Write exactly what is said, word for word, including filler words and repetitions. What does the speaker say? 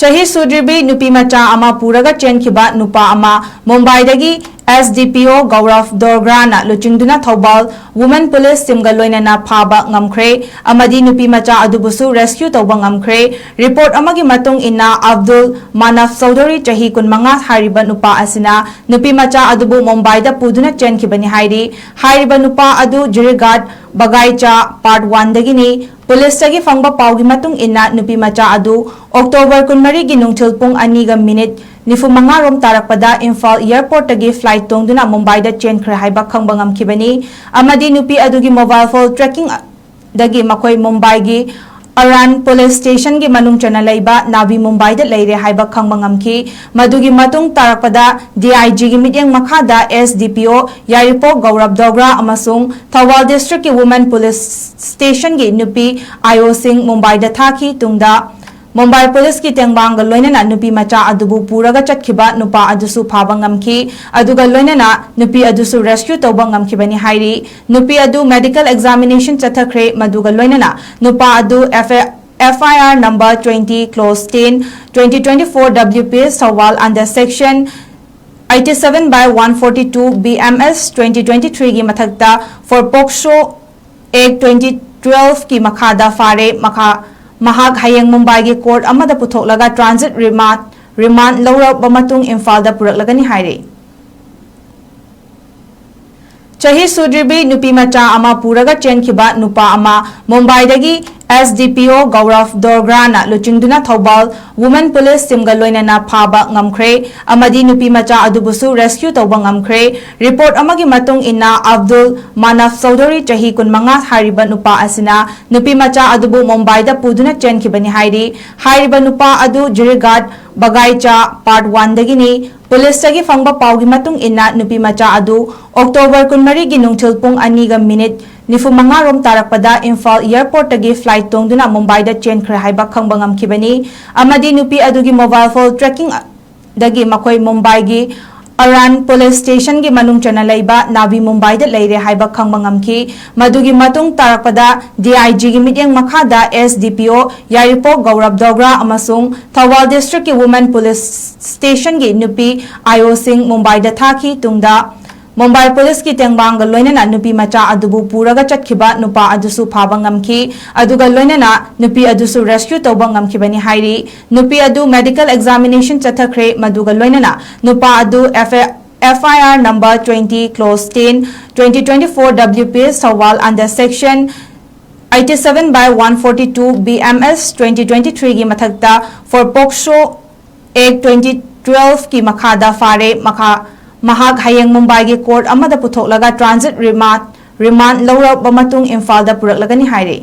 ꯆꯍꯤ ꯁꯨꯗ꯭ꯔꯤꯕꯤ ꯅꯨꯄꯤ ꯃꯆꯥ ꯑꯃ ꯄꯨꯔꯒ ꯆꯦꯟꯈꯤꯕ ꯅꯨꯄꯥ ꯑꯃ ꯃꯨꯝꯕꯥꯏꯗꯒꯤ ꯑꯦꯁ ꯗꯤ ꯄꯤ ꯑꯣ ꯒꯧꯔꯚ ꯗꯣꯒ꯭ꯔꯥꯅ ꯂꯨꯆꯤꯡꯗꯨꯅ ꯊꯧꯕꯥꯜ ꯋꯨꯃꯦꯟ ꯄꯨꯂꯤꯁ ꯇꯤꯝꯒ ꯂꯣꯏꯅꯅ ꯐꯥꯕ ꯉꯝꯈ꯭ꯔꯦ ꯑꯃꯗꯤ ꯅꯨꯄꯤ ꯃꯆꯥ ꯑꯗꯨꯕꯨꯁꯨ ꯔꯦꯁꯀ꯭ꯌꯨ ꯇꯧꯕ ꯉꯝꯈ꯭ꯔꯦ꯫ ꯔꯤꯄꯣꯔꯠ ꯑꯃꯒꯤ ꯃꯇꯨꯡ ꯏꯟꯅ, ꯑꯕꯗꯨꯜ ꯃꯥꯅꯕ ꯆꯧꯙꯨꯔꯤ, ꯆꯍꯤ ꯀꯨꯟꯃꯉꯥ ꯍꯥꯏꯔꯤꯕ ꯅꯨꯄꯥ ꯑꯁꯤꯅ ꯅꯨꯄꯤ ꯃꯆꯥ ꯑꯗꯨꯕꯨ ꯃꯨꯝꯕꯥꯏꯗ ꯄꯨꯗꯨꯅ ꯆꯦꯟꯈꯤꯕꯅꯤ ꯍꯥꯏꯔꯤ꯫ ꯍꯥꯏꯔꯤꯕ ꯅꯨꯄꯥ ꯑꯗꯨ ꯖꯤꯔꯤꯒꯥꯠ ꯕꯒꯥꯏꯆꯥ ꯄꯥꯔꯠ ꯋꯥꯟꯗꯒꯤꯅꯤ꯫ ꯄꯨꯂꯤꯁꯇꯒꯤ ꯐꯪꯕ ꯄꯥꯎꯒꯤ ꯃꯇꯨꯡ ꯏꯟꯅ, ꯅꯨꯄꯤ ꯃꯆꯥ ꯑꯗꯨ ꯑꯣꯛꯇꯣꯕꯔ ꯀꯨꯟꯃꯔꯤꯒꯤ ꯅꯨꯡꯊꯤꯜ ꯄꯨꯡ ꯑꯅꯤꯒ ꯃꯤꯅꯤꯠ ꯅꯤꯐꯨ ꯃꯉꯥ ꯔꯣꯝ ꯇꯥꯔꯛꯄꯗ ꯏꯝꯐꯥꯜ ꯑꯦꯌꯔꯄꯣꯔꯠꯇꯒꯤ ꯐ꯭ꯂꯥꯏꯠ ꯇꯣꯡꯗꯨꯅ ꯃꯨꯝꯕꯥꯏꯗ ꯆꯦꯟꯈ꯭ꯔꯦ ꯍꯥꯏꯕ ꯈꯪꯕ ꯉꯝꯈꯤꯕꯅꯤ ꯑꯃꯗꯤ ꯅꯨꯄꯤ ꯑꯗꯨꯒꯤ ꯃꯣꯕꯥꯏꯜ ꯐꯣꯟ ꯇ꯭ꯔꯦꯀꯤꯡ ꯗꯒꯤ ꯃꯈꯣꯏ ꯃꯨꯝꯕꯥꯏꯒꯤ ꯑꯔꯥꯟ ꯄꯨꯂꯤꯁ ꯁ꯭ꯇꯦꯁꯟꯒꯤ ꯃꯅꯨꯡ ꯆꯟꯅ ꯂꯩꯕ ꯅꯥꯚꯤ ꯃꯨꯝꯕꯥꯏꯗ ꯂꯩꯔꯦ ꯍꯥꯏꯕ ꯈꯪꯕ ꯉꯝꯈꯤ꯫ ꯃꯗꯨꯒꯤ ꯃꯇꯨꯡ ꯇꯥꯔꯛꯄꯗ ꯗꯤ ꯑꯥꯏ ꯖꯤꯒꯤ ꯃꯤꯠꯌꯦꯡ ꯃꯈꯥꯗ ꯑꯦꯁ ꯗꯤ ꯄꯤ ꯑꯣ ꯌꯥꯏꯔꯤꯄꯣꯛ ꯒꯧꯔꯕ ꯗꯣꯒ꯭ꯔꯥ ꯑꯃꯁꯨꯡ ꯊꯧꯕꯥꯜ ꯗꯤꯁꯇ꯭ꯔꯤꯛꯀꯤ ꯋꯨꯃꯦꯟ ꯄꯨꯂꯤꯁ ꯁ꯭ꯇꯦꯁꯟꯒꯤ ꯅꯨꯄꯤ ꯑꯥꯏ ꯑꯣꯁꯤꯡ ꯃꯨꯝꯕꯥꯏꯗ ꯊꯥꯈꯤ꯫ ꯇꯨꯡꯗ ꯃꯨꯝꯕꯥꯏ ꯄꯨꯂꯤꯁꯀꯤ ꯇꯦꯡꯕꯥꯡꯒ ꯂꯣꯏꯅꯅ ꯅꯨꯄꯤ ꯃꯆꯥ ꯑꯗꯨꯕꯨ ꯄꯨꯔꯒ ꯆꯠꯈꯤꯕ ꯅꯨꯄꯥ ꯑꯗꯨꯁꯨ ꯐꯥꯕ ꯉꯝꯈꯤ꯫ ꯑꯗꯨꯒ ꯂꯣꯏꯅꯅ ꯅꯨꯄꯤ ꯑꯗꯨꯁꯨ ꯔꯦꯁꯀ꯭ꯌꯨ ꯇꯧꯕ ꯉꯝꯈꯤꯕꯅꯤ ꯍꯥꯏꯔꯤ꯫ ꯅꯨꯄꯤ ꯑꯗꯨ ꯃꯦꯗꯤꯀꯦꯜ ꯑꯦꯛꯖꯥꯃꯤꯅꯦꯁꯟ ꯆꯠꯊꯈ꯭ꯔꯦ꯫ ꯃꯗꯨꯒ ꯂꯣꯏꯅꯅ ꯅꯨꯄꯥ ꯑꯗꯨ F I R number twenty, close ten, twenty twenty four W P S ꯊꯧꯕꯥꯜ under section eighty seven by one forty two B M S twenty twenty three ꯒꯤ ꯃꯊꯛꯇ for POCSO Act twenty twelve ꯀꯤ ꯃꯈꯥꯗ ꯐꯥꯔꯦ꯫ ꯃꯈꯥ, ꯃꯍꯥꯛ ꯍꯌꯦꯡ ꯃꯨꯝꯕꯥꯏꯒꯤ ꯀꯣꯔꯠ ꯑꯃꯗ ꯄꯨꯊꯣꯛꯂꯒ ꯇ꯭ꯔꯥꯟꯖꯤꯠ ꯔꯤꯃꯥꯟ, ꯔꯤꯃꯥꯟ ꯂꯧꯔꯕ ꯃꯇꯨꯡ ꯏꯝꯐꯥꯜꯗ ꯄꯨꯔꯛꯂꯒꯅꯤ ꯍꯥꯏꯔꯤ꯫ ꯆꯍꯤ ꯁꯨꯗ꯭ꯔꯤꯕꯤ ꯅꯨꯄꯤ ꯃꯆꯥ ꯑꯃ ꯄꯨꯔꯒ ꯆꯦꯟꯈꯤꯕ ꯅꯨꯄꯥ ꯑꯃ ꯃꯨꯝꯕꯥꯏꯗꯒꯤ ꯑꯦꯁ ꯗꯤ ꯄꯤ ꯑꯣ ꯒꯧꯔꯕ ꯗꯣꯒ꯭ꯔꯥꯅ ꯂꯨꯆꯤꯡꯗꯨꯅ ꯊꯧꯕꯥꯜ ꯋꯨꯃꯦꯟ ꯄꯨꯂꯤꯁ ꯇꯤꯝꯒ ꯂꯣꯏꯅꯅ ꯐꯥꯕ ꯉꯝꯈ꯭ꯔꯦ ꯑꯃꯗꯤ ꯅꯨꯄꯤ ꯃꯆꯥ ꯑꯗꯨꯕꯨꯁꯨ ꯔꯦꯁꯀ꯭ꯌꯨ ꯇꯧꯕ ꯉꯝꯈ꯭ꯔꯦ꯫ ꯔꯤꯄꯣꯔꯠ ꯑꯃꯒꯤ ꯃꯇꯨꯡ ꯏꯟꯅ, ꯑꯕꯗꯨꯜ ꯃꯥꯅꯕ ꯆꯧꯙꯨꯔꯤ, ꯆꯍꯤ ꯀꯨꯟꯃꯉꯥ ꯍꯥꯏꯔꯤꯕ ꯅꯨꯄꯥ ꯑꯁꯤꯅ ꯅꯨꯄꯤ ꯃꯆꯥ ꯑꯗꯨꯕꯨ ꯃꯨꯝꯕꯥꯏꯗ ꯄꯨꯗꯨꯅ ꯆꯦꯟꯈꯤꯕꯅꯤ ꯍꯥꯏꯔꯤ꯫ ꯍꯥꯏꯔꯤꯕ ꯅꯨꯄꯥ ꯑꯗꯨ ꯖꯤꯔꯤꯒꯥꯠ ꯕꯒꯥꯏꯆꯥ ꯄꯥꯔꯠ ꯋꯥꯟꯗꯒꯤꯅꯤ꯫ ꯄꯨꯂꯤꯁꯇꯒꯤ ꯐꯪꯕ ꯄꯥꯎꯒꯤ ꯃꯇꯨꯡ ꯏꯟꯅ, ꯅꯨꯄꯤ ꯃꯆꯥ ꯑꯗꯨ ꯑꯣꯛꯇꯣꯕꯔ ꯀꯨꯟꯃꯔꯤꯒꯤ ꯅꯨꯡꯊꯤꯜ ꯄꯨꯡ ꯑꯅꯤꯒ ꯃꯤꯅꯤꯠ ꯅꯤꯐꯨ ꯃꯉꯥ ꯔꯣꯝ ꯇꯥꯔꯛꯄꯗ ꯏꯝꯐꯥꯜ ꯑꯦꯌꯔꯄꯣꯔꯠꯇꯒꯤ ꯐ꯭ꯂꯥꯏꯠ ꯇꯣꯡꯗꯨꯅ ꯃꯨꯝꯕꯥꯏꯗ ꯆꯦꯟꯈ꯭ꯔꯦ ꯍꯥꯏꯕ ꯈꯪꯕ ꯉꯝꯈꯤꯕꯅꯤ ꯑꯃꯗꯤ ꯅꯨꯄꯤ ꯑꯗꯨꯒꯤ ꯃꯣꯕꯥꯏꯜ ꯐꯣꯟ ꯇ꯭ꯔꯦꯀꯤꯡ ꯗꯒꯤ ꯃꯈꯣꯏ ꯃꯨꯝꯕꯥꯏꯒꯤ ꯑꯔꯥꯟ ꯄꯨꯂꯤꯁ ꯁ꯭ꯇꯦꯁꯟꯒꯤ ꯃꯅꯨꯡ ꯆꯟꯅ ꯂꯩꯕ ꯅꯥꯚꯤ ꯃꯨꯝꯕꯥꯏꯗ ꯂꯩꯔꯦ ꯍꯥꯏꯕ ꯈꯪꯕ ꯉꯝꯈꯤ꯫ ꯃꯗꯨꯒꯤ ꯃꯇꯨꯡ ꯇꯥꯔꯛꯄꯗ D I G ꯒꯤ ꯃꯤꯠꯌꯦꯡ ꯃꯈꯥꯗ S D P O ꯌꯥꯏꯔꯤꯄꯣꯛ ꯒꯧꯔꯕ ꯗꯣꯒ꯭ꯔꯥ ꯑꯃꯁꯨꯡ ꯊꯧꯕꯥꯜ ꯗꯤꯁꯇ꯭ꯔꯤꯛꯀꯤ ꯋꯨꯃꯦꯟ ꯄꯨꯂꯤꯁ ꯁ꯭ꯇꯦꯁꯟꯒꯤ ꯅꯨꯄꯤ ꯑꯥꯏ ꯑꯣꯁꯤꯡ ꯃꯨꯝꯕꯥꯏꯗ ꯊꯥꯈꯤ꯫ ꯇꯨꯡꯗ ꯃꯨꯝꯕꯥꯏ ꯄꯨꯂꯤꯁꯀꯤ ꯇꯦꯡꯕꯥꯡꯒ ꯂꯣꯏꯅꯅ ꯅꯨꯄꯤ ꯃꯆꯥ ꯑꯗꯨꯕꯨ ꯄꯨꯔꯒ ꯆꯠꯈꯤꯕ ꯅꯨꯄꯥ ꯑꯗꯨꯁꯨ ꯐꯥꯕ ꯉꯝꯈꯤ꯫ ꯑꯗꯨꯒ ꯂꯣꯏꯅꯅ ꯅꯨꯄꯤ ꯑꯗꯨꯁꯨ ꯔꯦꯁꯀ꯭ꯌꯨ ꯇꯧꯕ ꯉꯝꯈꯤꯕꯅꯤ ꯍꯥꯏꯔꯤ꯫ ꯅꯨꯄꯤ ꯑꯗꯨ ꯃꯦꯗꯤꯀꯦꯜ ꯑꯦꯛꯖꯥꯃꯤꯅꯦꯁꯟ ꯆꯠꯊꯈ꯭ꯔꯦ꯫ ꯃꯗꯨꯒ ꯂꯣꯏꯅꯅ ꯅꯨꯄꯥ ꯑꯗꯨ F I R number twenty clause ten, twenty twenty-four W P S Thoubal under section eighty-seven by one forty-two B M S twenty twenty-three ꯒꯤ ꯃꯊꯛꯇ for POCSO Act twenty twelve ꯀꯤ ꯃꯈꯥꯗ ꯐꯥꯔꯦ꯫ ꯃꯈꯥ, ꯃꯍꯥꯛ ꯍꯌꯦꯡ ꯃꯨꯝꯕꯥꯏꯒꯤ ꯀꯣꯔꯠ ꯑꯃꯗ ꯄꯨꯊꯣꯛꯂꯒ ꯇ꯭ꯔꯥꯟꯖꯤꯠ ꯔꯤꯃꯥꯟ, ꯔꯤꯃꯥꯟ ꯂꯧꯔꯕ ꯃꯇꯨꯡ ꯏꯝꯐꯥꯜꯗ ꯄꯨꯔꯛꯂꯒꯅꯤ ꯍꯥꯏꯔꯦ꯫